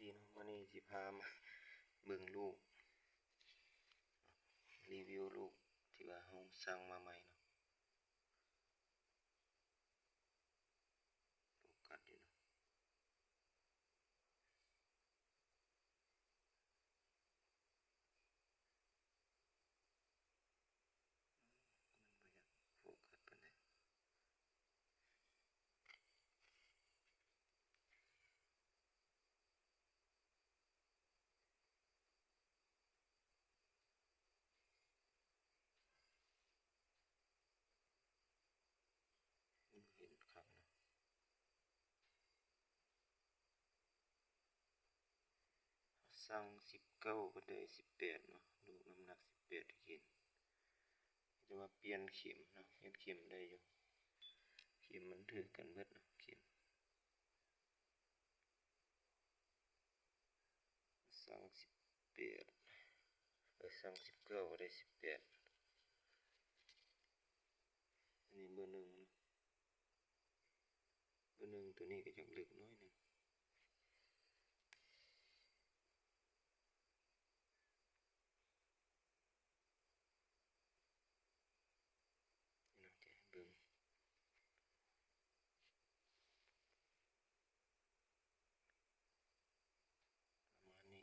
ດີເນາະ ມື້ນີ້ຊິພາມາເບິ່ງລູກ ຣີວິວລູກທີ່ວ່າເຮົາສັ່ງມາໃໝ່ເນາະ. ໂຟກັສຢູ່ເນາະ ມັນບໍ່ຢາກໂຟກັສປານໃດ. ເຫັນຄັກເນາະ ສັ່ງສິບເກົ້າ ເພິ່ນໄດ້ສິບແປດເນາະ ລູກນ້ຳໜັກສິບແປດ ທີ່ເຫັນ. ຈະມາປ່ຽນເຂັມເນາະ ປ່ຽນເຂັມໄດ້ຢູ່ ເຂັມມັນຖືກກັນເບິດເນາະ ເຂັມ. ສັ່ງສິບແປດ ເອີ ສັ່ງສິບເກົ້າ ກໍໄດ້ສິບແປດ. ອັນນີ້ເບີໜຶ່ງ ເບີໜຶ່ງ ໂຕນີ້ກໍຢາກເລິກໜ້ອຍໜຶ່ງ. ເນາະ ຈະໃຫ້ເບິ່ງປະມານນີ້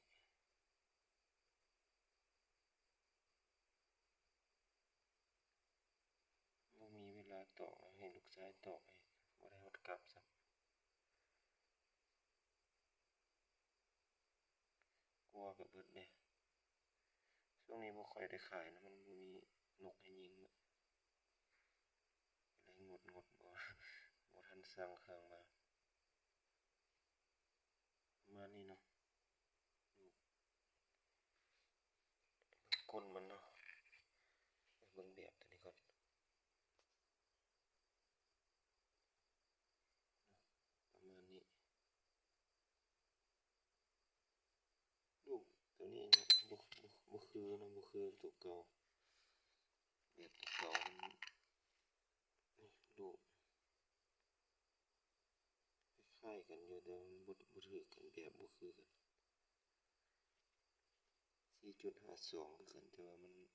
ບໍ່ມີເວລາຕອກ ໃຫ້ລູກຊາຍຕອກໃຫ້ ບໍ່ໄດ້ຮອດກັບຊ້ຳ. ກົວກໍເບິດເດ້ ຊ່ວງນີ້ບໍ່ຄ່ອຍໄດ້ຂາຍນະ ມັນບໍ່ມີນົກໃຫ້ຍິງເນາະ ກໍເລີຍງົດໆ ບໍ່ ບໍ່ທັນສັ່ງເຄື່ອງມາ ປະມານນີ້ເນາະ. ເບິ່ງກົ້ນມັນເນາະ ເບິ່ງແບບຕົວນີ້ກ່ອນ. ປະມານນີ້ ລູກຕົວນີ້ເນາະ ບໍ່ ບໍ່ ບໍ່ຄືເນາະ ບໍ່ຄືຕົວເກົ່າ ແບບຕົວເກົ່າມັນ ລູກຄ້າຍໆກັນຢູ່ ແຕ່ວ່າມັນບໍ່ ບໍ່ຖືກກັນ ແບບບໍ່ຄືກັນ. ສີ່ຈຸດຫ້າສອງ ຄືກັນ ແຕ່ວ່າມັນ ນີ້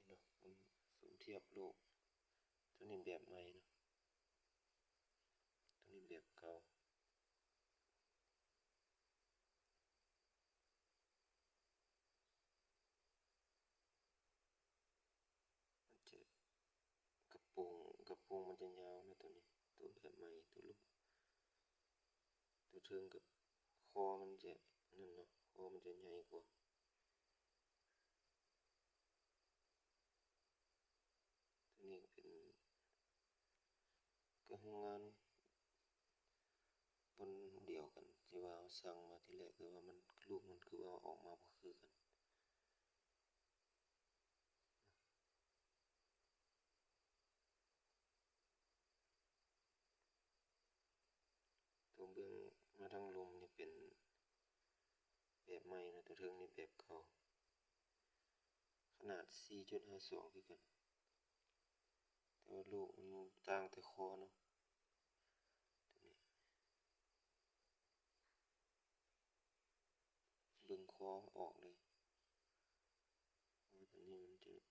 ເນາະ ມັນສົມທຽບໂລກ. ຕົວນີ້ແບບໃໝ່ເນາະ ຕົວນີ້ແບບເກົ່າ. ມັນຈະ ກະໂປງ ກະໂປງມັນຈະຍາວເນາະ ຕົວນີ້ ຕົວແບບໃໝ່ ຕົວລູກ ຕົວເທິງກັບຄໍມັນຈະນັ້ນເນາະ ຄໍມັນຈະໃຫຍ່ກວ່າ. ຕົວນີ້ກໍເປັນ ກໍໂຮງງານບ່ອນດຽວກັນ ທີ່ວ່າເຮົາສັ່ງມາທີແລກ ແຕ່ວ່າມັນ ລູກມັນຄືວ່າອອກມາບໍ່ຄືກັນ. ຕົວເບື້ອງມາທາງລຸ່ມນີ້ເປັນແບບໃໝ່ເນາະ ຕົວເທິງນີ້ແບບເກົ່າ ຂະໜາດ ສີ່ຈຸດຫ້າສອງ ຄືກັນ ແຕ່ວ່າລູກມັນຕ່າງແຕ່ຄໍເນາະ ຕົວນີ້ ເບິ່ງຄໍອອກເລີຍ ເພາະວ່າຕົວນີ້ມັນຈະ ເ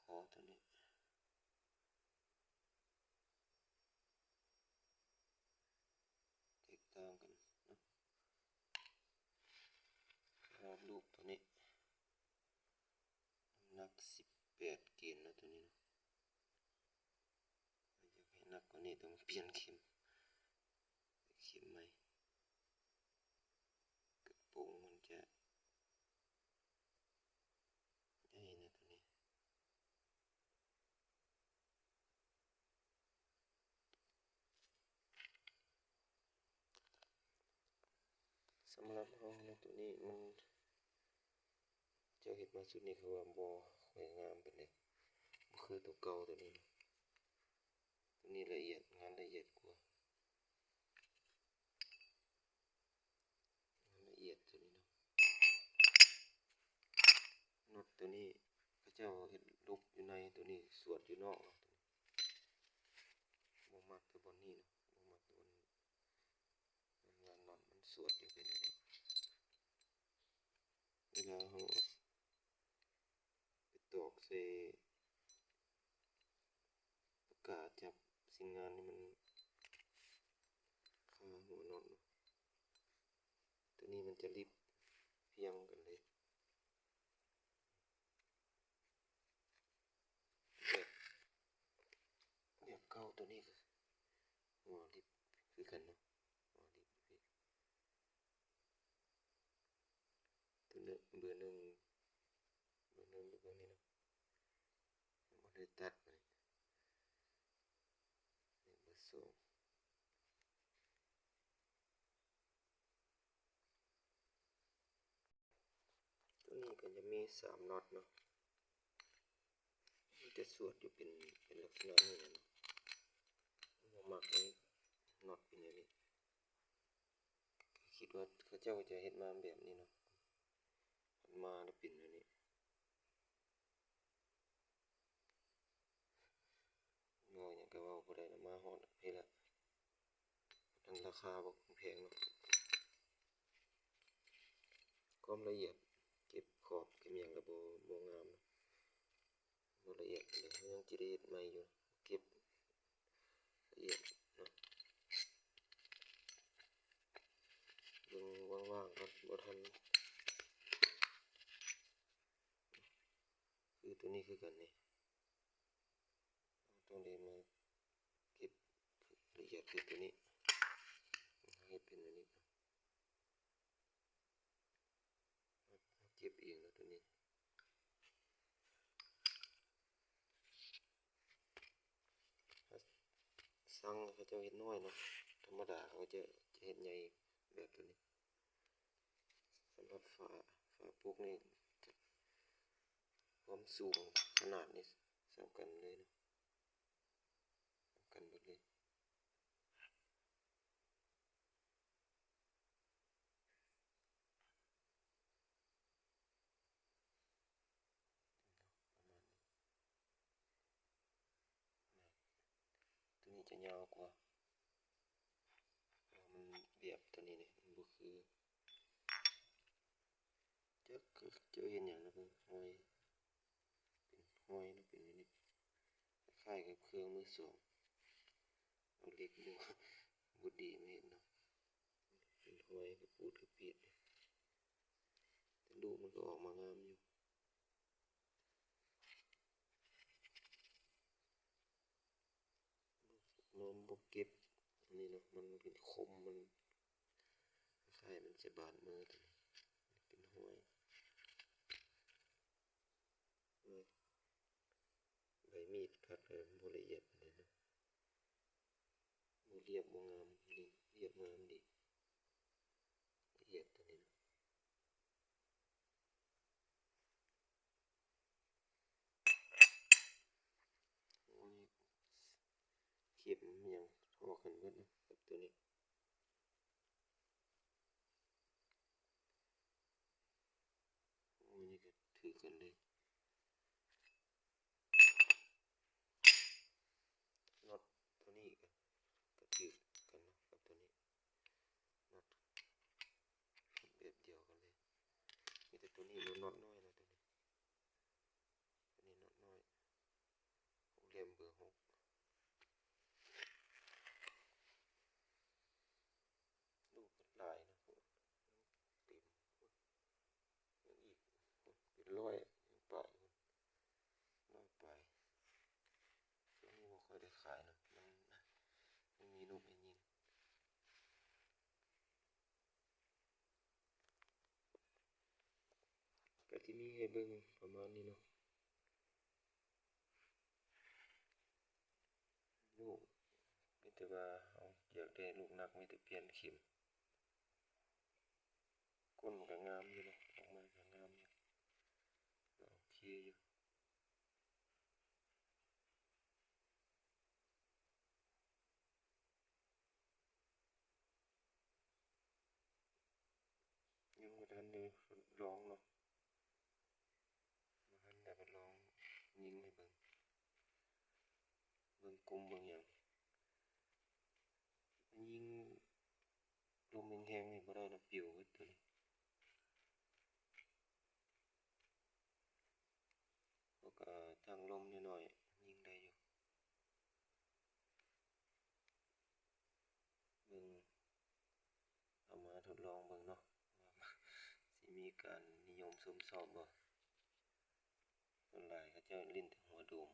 ນາະ ຄໍຕົວນີ້ແຕກຕ່າງກັນເນາະ ແລ້ວລູກຕົວນີ້ ນ້ຳໜັກສິບແປດເກນເນາະ ຕົວນີ້ເນາະ ຢາກໃຫ້ໜັກກວ່ານີ້ຕ້ອງປ່ຽນເຂັມ ເຂັມໃໝ່ ກະໂປງມັນຈະໃຫຍ່ເນາະ ຕົວນີ້. ສຳລັບເຮົາເນາະ ຕົວນີ້ມັນ ເຈົ້າເຮັດມາຊຸດນີ້ຄືວ່າບໍ່ຄ່ອຍງາມປານໃດ ບໍ່ຄືຕົວເກົ່າຕົວນີ້ເນາະ ຕົວນີ້ລະອຽດ ງານລະອຽດກວ່າ ງານລະອຽດຕົວນີ້ເນາະ ນັອດຕົວນີ້ເຂົາເຈົ້າເຮັດລຸກຢູ່ໃນ ຕົວນີ້ສວດຢູ່ນອກເນາະ. ມັກແຕ່ບ່ອນນີ້ເນາະ ບໍ່ມັກບ່ອນ ມັນວ່ານັອດມັນສວດຢູ່ເປັນແນວນີ້ ເວລາເຮົາເອົາໄປຕອກໃສ່ປາກກາຈັບຊີ້ນງານນີ້ ມັນຄາຫົວນັອດເນາະ ຕົວນີ້ມັນຈະລິບພຽງກັນເລີຍ. ແບບ ແບບເກົ່າຕົວນີ້ກໍຫົວລິບຄືກັນເນາະ ຫົວລິບ ຕົວເບີໜຶ່ງ ເບີໜຶ່ງຢູ່ເບື້ອງນີ້ເນາະ ບໍ່ໄດ້ຕັດ ເບີສອງ. ຕົວນີ້ກໍຈະມີສາມນັອດເນາະ ມັນຈະສວດຢູ່ເປັນ ເປັນລັກສະນະນີ້ແຫຼະເນາະ ບໍ່ມັກໃຫ້ນັອດເປັນແນວນີ້ ຄິດວ່າເຂົາເຈົ້າຈະເຮັດມາແບບນີ້ເນາະ ເຮັດມາແລ້ວເປັນແນວນີ້. ເວົ້າຫຍັງກໍເວົ້າບໍ່ໄດ້ລະ ມາຮອດພີ້ລະ ອັນລາຄາບໍ່ແພງເນາະ ຄວາມລະອຽດ ເກັບຂອບເກັບຫຍັງກໍບໍ່ ບໍ່ງາມເນາະ ບໍ່ລະອຽດປານໃດ ຍັງຊິໄດ້ເຮັດໃໝ່ຢູ່ ເກັບລະອຽດເນາະ ເບິ່ງວ່າງໆກ່ອນ ບໍ່ທັນ ຄືຕົວນີ້ຄືກັນນີ້ ຕ້ອງໄດ້ມາເກັບລະອຽດຄືຕົວນີ້ ເຮັດເປັນອັນນີ້ ເກັບເອງເນາະຕົວນີ້ ຊ່າງເຂົາເຈົ້າເຮັດນ້ອຍເນາະ ທຳມະດາເຂົາຈະ ຈະເຮັດໃຫຍ່ແບບຕົວນີ້. ສຳລັບຝາ ຝາປຸກນີ້ ຄວາມສູງຂະໜາດນີ້ສ່ຳກັນເລີຍເນາະ ສ່ຳກັນເບິດເລີຍ. ປະມານນີ້ ຕົວນີ້ຈະຍາວກວ່າ ເພາະມັນແບບຕົວນີ້ນີ້ ມັນບໍ່ຄື ຈັກເຂົາເຈົ້າເຮັດຫຍັງລະ ເບິ່ງ ຫ້ອຍ ເປັນຫ້ອຍເນາະ ເປັນແນວນີ້ ຄ້າຍໆກັບເຄື່ອງມືສອງ ເອົາເຫຼັກບໍ່ ບໍ່ດີມາເຮັດເນາະ ເປັນຫ້ອຍກະປູດກະປີດ ແຕ່ລູກມັນກະອອກມາງາມຢູ່. ມັນບໍ່ເກັບອັນນີ້ເນາະ ມັນເປັນຄົມ ມັນຄ້າຍໆມັນຈະບາດມື ເປັນຫ້ອຍ ໃບມີດກັດ ເອີ ມັນບໍ່ລະອຽດປານໃດເນາະ ບໍ່ລຽບບໍ່ງາມ ລຽບງາມດີ ລະອຽດຕົວນີ້ເນາະ. ໂອ້ຍ ເຂັມຫຍັງເທາະກັນເບິດເນາະ ກັບຕົວນີ້ ໂອ້ຍ ນີ້ກໍຖືກກັນເລີຍ. ນັອດຕົວນີ້ກໍ ກໍຖືກກັນເນາະ ກັບຕົວນີ້ ນັອດແບບດຽວກັນເລີຍ ມີແຕ່ຕົວນີ້ ນັອດນ້ອຍນະ ຕົວນີ້ ຕົວນີ້ນັອດນ້ອຍ ຫົກຫຼ່ຽມເບີຫົກ ລູກເພິ່ນຫຼາຍເນາະ ເຕັມ ຍັງອີກເປັນຮ້ອຍ ຍັງປາຍ ຮ້ອຍປາຍ ຊ່ວງນີ້ບໍ່ຄ່ອຍໄດ້ຂາຍເນາະ ມັນ ມັນມີລູກໃຫ້ຍິງ ກະຊິມີໃຫ້ເບິ່ງປະມານນີ້ເນາະ. ລູກ ມີແຕ່ວ່າເຮົາຢາກໄດ້ລູກໜັກ ມີແຕ່ປ່ຽນເຂັມ. ກົ້ນມັນກະງາມຢູ່ເນາະ ອອກມາກະງາມຢູ່ ກະໂອເຄຢູ່. ຍັງບໍ່ທັນໄດ້ທົດລອງເນາະ ບໍ່ທັນໄດ້ທົດລອງຍິງໃຫ້ເບິ່ງ ເບິ່ງກົມເບິ່ງຫຍັງ ລົມແຮງໆນີ້ບໍ່ໄດ້ດອກ ປິວເບິດໂຕນີ້. ເຮົາກໍທາງລົມນ້ອຍໆຍິງໄດ້ຢູ່. ເບິ່ງ ເອົາມາທົດລອງເບິ່ງເນາະ ວ່າຊິມີການນິຍົມຊົມຊອບບໍ່. ສ່ວນຫຼາຍເຂົາເຈົ້າຫຼິ້ນແຕ່ຫົວໂດມ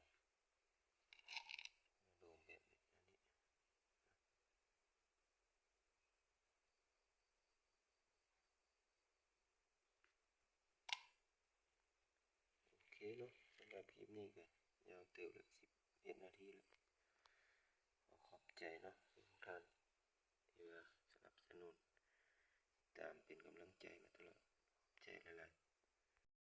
ຫົວໂດມແບບນີ້ ອັນນີ້. ໂອເຄເນາະ ສຳລັບຄລິບນີ້ກໍຍາວເຕີບແລ້ວ ສິບເອັດນາທີແລ້ວ. ຂໍຂອບໃຈເນາະ ທຸກທ່ານທີ່ວ່າສະໜັບສະໜູນ ຕິດຕາມເປັນກຳລັງໃຈມາຕະຫຼອດ. ຂອບໃຈຫຼາຍໆ.